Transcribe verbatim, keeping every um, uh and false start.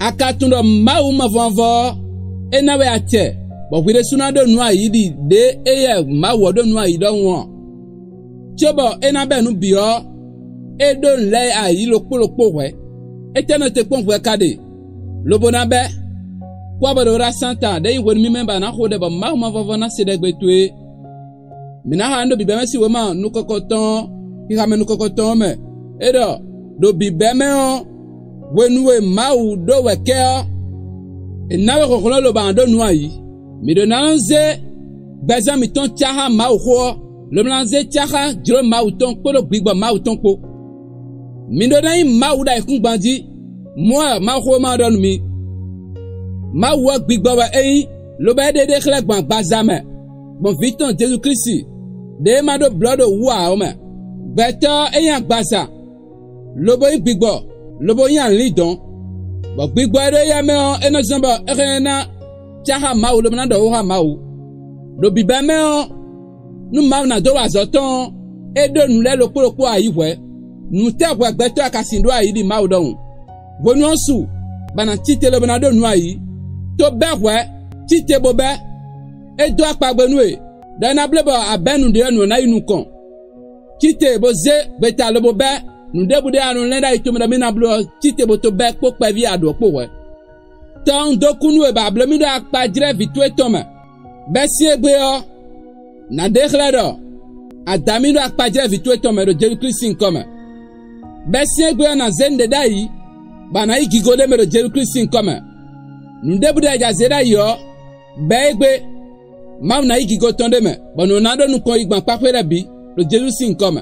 A ka tunwun ɖɔ Mawu mavɔmavɔ ɔ́, é ná wɛ acɛ, bɔ hwi ɖésú ná ɖó nǔ ayǐ ɖi ɖě éyɛ́ Mawu ɔ́ ɖó nǔ ayǐ ɖɔhun ɔ́? Cóbɔ é ná bɛ́ nǔ bǐ ɔ́, é ɖó nǔ lɛ́ɛ ayǐ ɖokpó ɖokpó hwɛ̌. Étɛ́ nɔ te kpɔ́n hwɛ ka ɖe, lobo ná bɛ́? Kú abɔɖoɖá Satan ɖé nyí hwenu mímɛ́ ba ná xo ɖɛ bɔ Mawu mavɔmavɔ ná se ɖɛgbe towe. Mǐ ná xa nǔ ɖo bǐbɛ́mɛ sín wěma nukɔntɔn ɔ́, xixa mɛ nukɔntɔn ɔ́ mɛ. É ɖɔ: ɖo bǐbɛ́mɛ ɔ́, hwenu e Mawu ɖó wɛ kɛ ɔ́, è nǎ we hlɔ̌nhlɔ́n lobo a nǎ ɖó nǔ ayǐ. Mǐ ɖó ná nɔ zé gbɛzán mǐtɔn cá xá Mawuxó ɔ́, lobo ná zé cá xá jlǒ Mawu tɔn kpódó gbigbɔ Mawu tɔn kpó. Mi ɖó ná nyí Mawu ɖo ayǐkúngban jí. Mɔ̌ wɛ Mawuxówéma ɔ́ ɖɔ nú mi. Mawu ɔ́ gbigbɔ wɛ é nyí, lobo é ɖe ɖé xlɛ́ gbɔn agbaza mɛ, gbɔn Vǐ tɔn Jezu Klísu, ɖě é ma ɖó blɔ̌ ɖo wǔ ǎ ɔ́ mɛ. Gbɛtɔ́ ɔ́, é nyí agbaza, lobo nyí gbigbɔ, lobo nyí alǐndɔ̌n, bɔ gbigbɔ e ɖó éyɛ́ mɛ ɔ́, é nɔ zɔ́n bɔ é hɛn ná cá xá Mawu lobo ná ɖɔ xó xá Mawu. Ɖo bǐbɛ́ mɛ ɔ́, nú Mawu ná dó wa azɔ̌ tɔn ɔ́, é ɖó nǔ lɛ́ɛ ɖokpó ɖokpó ayǐ hwɛ̌. Nǔ tɛ́ hwɛ gbɛtɔ́ e a ka sin ɖó ayǐ ɖi Mawu ɖɔhun? Hwenu ɔ́ su, bɔ a nǎ cí te lobo ná ɖó nǔ ayǐ. Tó bɛ́ hwɛ̌, cí te bó bɛ́. É dó akpagbe nú we, ɖɔ é ná bló bɔ a bɛ́ nǔɖé ɔ́ nǔ ɔ́ ná yi nukɔn. Cí te bó zé gbeta lobo bɛ́ nǔɖěbǔ ɖé e a nɔ lɛ́n ɖó ayi tomɛ ɖɔ mì ná bló ɔ́, cí te bó tó bɛ́ kpó kpɛví aɖǔ ɔ́ kpó hwɛ̌. Tɔ un dó kú nú we bɔ a blǒ mì ɖó akpajlɛ́ vǐ towe tɔn mɛ. Bɛ́ syɛ́n égbé ɔ́, nǎ ɖe xlɛ́ ɖɔ a da mì ɖó akpajlɛ́ vǐ towe tɔn mɛ ɖo Jezu Klísu sín nyǐkɔ mɛ. Bɛ́ syɛ́n égbé ɔ́ ná zé nǔɖé ɖ'ayǐ, bɔ a nǎ yi gigo ɖ'é mɛ ɖo Jezu Klísu sín nyǐkɔ mɛ. Nǔɖěbǔ ɖé e a ja zě ɖ'ayǐ ɔ́, bɛ́ égbé. Mawu ná yi gigo tɔn ɖ'é mɛ, bɔ nǔ ɔ́ ná ɖó nukɔn yi gbɔn akpáxwé lɛ́ɛ bǐ, ɖo Jezu sín nyǐkɔ mɛ.